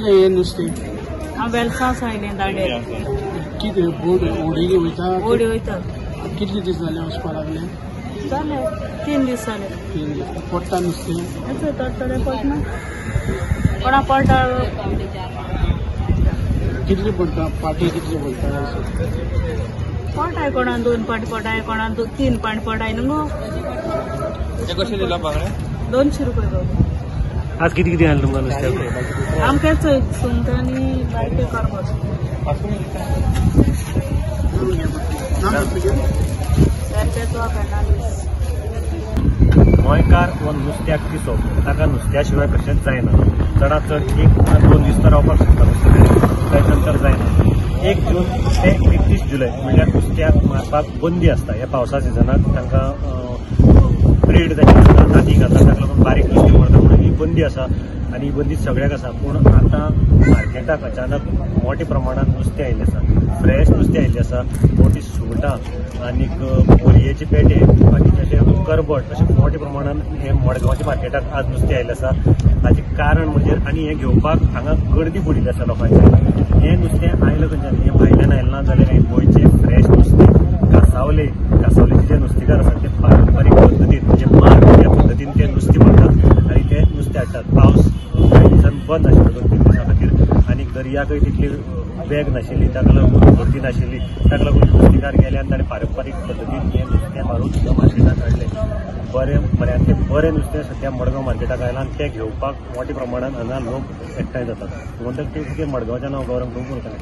हाडलें हें नुस्तें? हांव वेलसांव आयलें दांडे. कितें बोट होडयेनी वयता? होडी वयता. कितले दीस जाले वचपा लागले? जाले 3 दीस जाले. 3 दीस. पडटा नुस्तें? थोडे थोडे पडना, कोणा पडटा. कितले पडटा पाटी? कितले पडटा? पडटाय कोणा 2 पाटी पडटाय, कोणा 3 पाटी पडटाय न्हू गो. कशें दिला बांगडे? 200 रुपये बाबू. आज किती किती आणलं तुमकां नुस्त्याक? आमकां सुंगटां आनी बायटे करबस. गोंयकार हो नुस्त्याक पिसो, ताका नुस्त्या शिवाय कशेंच जायना. चडांत चड 1 ना 2 दीस तो रावपाक शकता नुस्तें, ताच्या नंतर जायना. 1 जून ते 31 जुलय म्हणल्यार नुस्त्याक मारपाक बंदी आसता. ह्या पावसा सिजनाक तांकां ब्रीड तांची आसता, तांती घालता, ताका लागून बारीक नुस्तें मरता म्हणून ही बंदी आसा आनी ही बंदी सगळ्याक आसा. पूण आतां मार्केटाक अचानक मोठ्या प्रमाणान नुस्तें आयिल्लें आसा, फ्रेश नुस्तें आयिल्लें आसा. मोटी सुंगटां आनीक बोरयेचे पेटे, बाकीचे अशे करबट, अशें मोठ्या प्रमाणान हे मडगांवच्या मार्केटाक आज नुस्तें आयिल्लें आसा. हाचें कारण म्हणजे आनी हें घेवपाक हांगा गर्दी पडिल्ली आसा लोकांची. हें नुस्तें आयलां खंयच्यान? हें भायल्यान आयलें ना जाल्यार हें गोंयचें फ्रेश नुस्तें. कासावले, कासावलेचे जे नुस्तेकार आसात ते पारंपारीक पद्दतीन म्हणजे मार ह्या पद्दतीन ते नुस्तें मारतात आनी ते नुस्तें हाडटात. पावस कांय दिसान बंद आशिल्लो 2-3 दिसां खातीर आनी दर्याकय तितली बेग नाशिल्ली, ताका लागून भरती नाशिल्ली, ताका लागून नुस्तेकार गेले आनी ताणें पारंपारीक पद्दतीन हें नुस्तें मारून सुद्दां मार्केटाक हाडलें. बरें बऱ्यांतलें बरें नुस्तें सद्या मडगांव मार्केटाक आयलां आनी तें घेवपाक मोठ्या प्रमाणान हांगा लोक एकठांय जातात. म्हणटकच मडगांवचें नांव गौरव प्रभू उलयताले.